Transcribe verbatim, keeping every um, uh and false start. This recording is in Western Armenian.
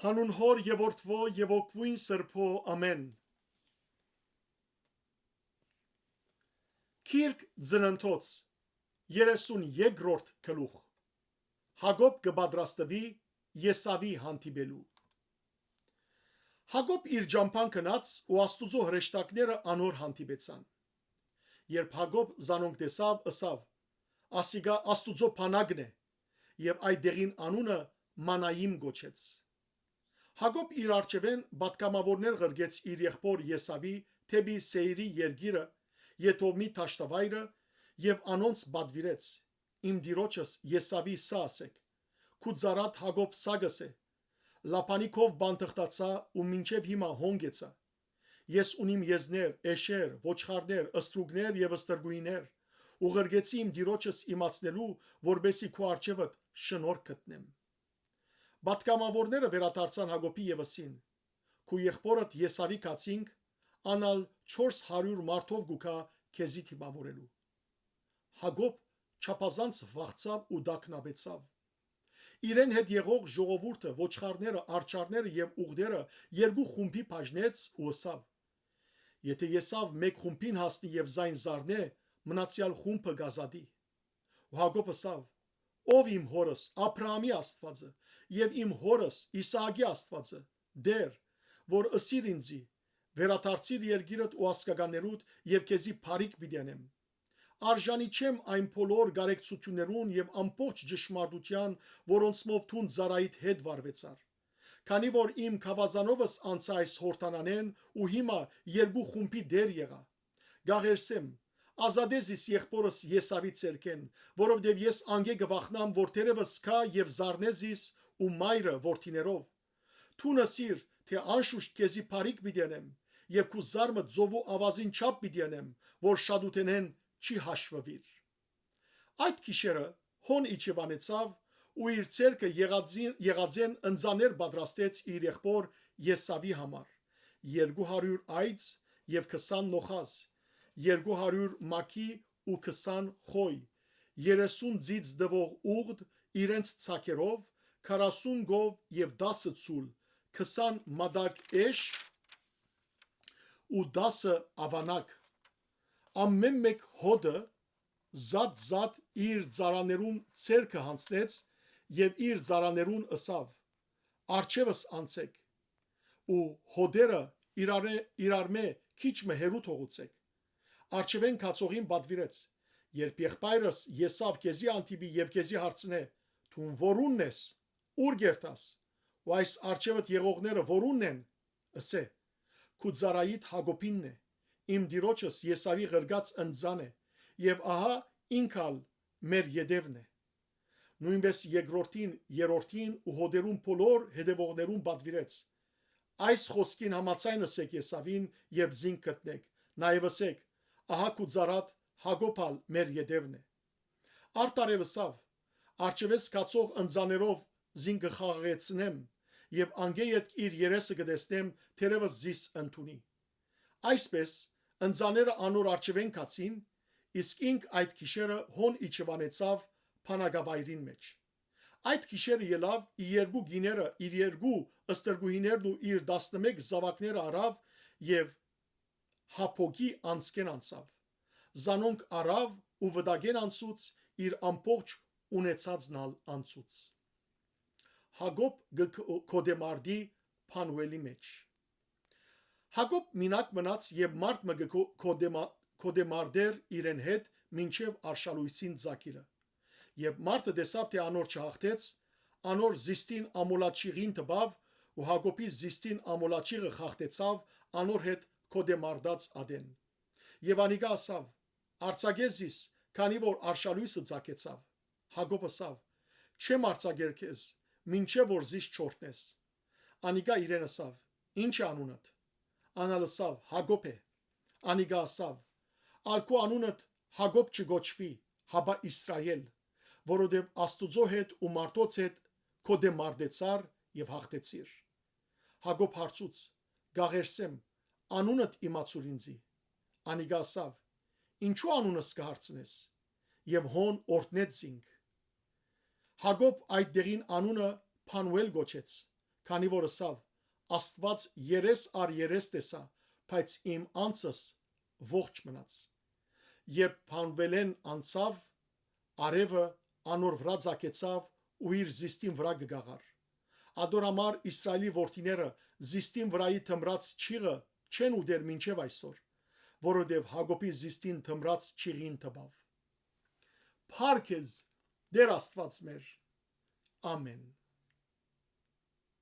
Անուն Հօր եւ Որդւոյ եւ Հոգւոյն Սրբոյ, ամէն։ Գիրք Ծննդոց, երեսուն երկրորդ գլուխ։ Յակոբ կը պատրաստուի Եսաւի հանդիպելու։ Յակոբ իր ճամբան գնաց ու Աստուծոյ հրեշտակները անոր հանդիպեցան։ Երբ Յակոբ զանոնք տեսաւ, ըսաւ. «Ասիկա Աստուծոյ բանակն է», եւ այդ դեղին անունը Մանայիմ կոչեց։ Յակոբ իր առջեւէն պատգամաւորներ ղրկեց իր եղբոր Եսաւի դէպի Սեիրի երկիրը, Եդովմի դաշտավայրը, եւ անոնց պատուիրեց. «Իմ տիրոջս Եսաւի սա ըսէք. ‘Քու ծառադ Յակոբ սա կ'ըսէ. Լաբանի քով բանտղտացայ ու մինչեւ հիմա հոն կեցայ։ Ես ունիմ եզներ, էշեր, ոչխարներ, ստրուկներ եւ ստրկուհիներ, ու ղրկեցի իմ տիրոջս իմացնելու, որպէսզի քու առջեւդ շնորհք գտնեմ’»։ Պատգամաւորները վերադարձան Յակոբի եւ ըսին. «Քու եղբորդ Եսաւի կացինք, ան ալ չորս հարիւր մարդով կու գայ քեզի դիմաւորելու»։ Յակոբ չափազանց վախցաւ ու տագնապեցաւ։ Իրեն հետ եղող ժողովուրդը, ոչխարները, արջառները եւ ուղտերը երկու խումբի բաժնեց ու ըսաւ. «Եթէ Եսաւ մէկ խումբին հասնի եւ զայն զարնէ, մնացեալ խումբը կ'ազատի»։ Ու Յակոբ ըսաւ. «Ով իմ հօրս, Աբրահամի Աստուածը, եւ իմ հօրս, Իսահակի Աստուածը, Տէր, որ ըսիր ինծի. "Վերադարձիր երկիրդ ու ազգականներուդ, եւ քեզի բարիք պիտի ընեմ"։ Արժանի չեմ այն բոլոր կարեկցութիւններուն եւ ամբողջ ճշմարտութեան, որոնցմով դուն ծառայիդ հետ վարուեցար։ Քանի որ իմ գաւազանովս անցայ այս Յորդանանէն ու հիմա երկու խումբի տէր եղայ։ Կաղերսեմ, ազատէ զիս եղբորս Եսաւի ձեռքէն, որովհետեւ ես անկէ կը վախնամ, որ թերեւս գայ եւ զարնէ զիս ու մայրը որդիներով։ Դուն ըսիր, թէ անշուշտ քեզի բարիք պիտի ընեմ եւ քու զարմդ ծովու աւազին չափ պիտի ընեմ, որ շատութենէն չի հաշուուիր»։ Այդ գիշերը հոն իջեւանեցաւ ու իր ձեռքը եղածին, եղածէն ընծաներ պատրաստեց իր եղբոր Եսաւի համար. երկու հարիւր այծ եւ քսան նոխազ, երկու հարիւր մագի ու քսան խոյ, երեսուն ծիծ տուող ուղտ իրենց ցակերով, քառասուն կով եւ տասը ցուլ, քսան մատակ էշ ու տասը աւանակ։ Ամէն մէկ հոտը զատ-զատ իր ծառաներուն ձեռքը յանձնեց եւ իր ծառաներուն ըսաւ. «Առջեւս անցէք ու հոտերը իրարէ-, իրարմէ քիչ մը հեռու թողուցէք»։ Առջեւէն գացողին պատուիրեց. «Երբ եղբայրս Եսաւ քեզի հանդիպի եւ քեզի հարցնէ. "Դուն որունն ես, ո՞ւր կ'երթաս, ու այս առջեւդ եղողները որունն են", ըսէ. "Քու ծառայիդ Յակոբինն է, իմ տիրոջս Եսաւի ղրկած ընծան է, եւ ահա ինք ալ մեր ետեւն է"։ Նոյնպէս երկրորդին, երրորդին ու հոտերուն բոլոր հետեւողներուն պատուիրեց. «Այս խօսքին համաձայն ըսէք Եսաւին, երբ զինք գտնէք, նաեւ ըսէք. "Ահա քու ծառադ Յակոբ ալ մեր ետեւն է"»։ Արդարեւ ըսաւ. «Առջեւէս գացող ընծաներով զինք կը խաղաղեցնեմ, եւ անկէ ետք իր երեսը կը տեսնեմ, թերեւս զիս ընդունի"։ Այսպէս, ընծաները անոր առջեւէն գացին, իսկ ինք այդ գիշերը հոն իջեւանեցաւ բանակավայրին մէջ։ Այդ գիշերը ելաւ, իր երկու կիները, իր երկու ստրկուհիներն ու իր տասնմէկ զաւակները առաւ եւ Յաբոկի անցքէն անցաւ։ Զանոնք առաւ ու վտակէն անցուց, իր ամբողջ ունեցածն ալ անցուց»։ Յակոբ կը գ-, գոդեմարտի Փանուելի մէջ։ Յակոբ մինակ մնաց եւ մարդ մը կը գո-, գոդեմա-, գոդեմարտէր իրեն հետ մինչեւ արշալոյսին ծագիրը։ Երբ մարդը տեսաւ, թէ անոր չյաղթեց, անոր զիստին ամոլաչիղին տուաւ ու Յակոբի զիստին ամոլաչիղը խախտեցաւ անոր հետ գոդեմարտած ատեն։ Եւ անիկա ըսաւ. «Արձակէ զիս, քանի որ արշալոյսը ծագեցաւ»։ Յակոբ ըսաւ. «Չեմ արձակեր քեզ, մինչեւ որ զիս չօրհնես»։ Անիկա իրեն ըսաւ. «Ի՞նչ է անունդ»։ Ան ալ ըսաւ. «Յակոբ է»։ Անիկա ըսաւ. «Ալ քու անունդ Յակոբ չկոչուի, հապա Իսրայէլ, որովհետեւ Աստուծոյ հետ ու մարդոց հետ գոդեմարտեցար եւ յաղթեցիր»։ Յակոբ հարցուց. «Կաղերսեմ, անունդ իմացուր ինծի»։ Անիկա ըսաւ. «Ինչո՞ւ անունս կը հարցնես»։ Եւ հոն օրհնեց զինք։ Յակոբ այդ դեղին անունը Փանուել կոչեց, քանի որ ըսաւ. «Աստուած երես առ երես տեսայ, բայց իմ անձս ողջ մնաց»։ Երբ բանուելէն անցաւ, արեւը անոր վրայ ծագեցաւ ու իր զիստին վրայ կը կաղար։ Ատոր համար Իսրայէլի որդիները զիստին վրայի թմրած չիղը չեն ուտեր մինչեւ այսօր, որովհետեւ Յակոբի զիստին թմրած չիղին տպաւ։ Փառք ես, Տէր Աստուած մեր։ Ամէն։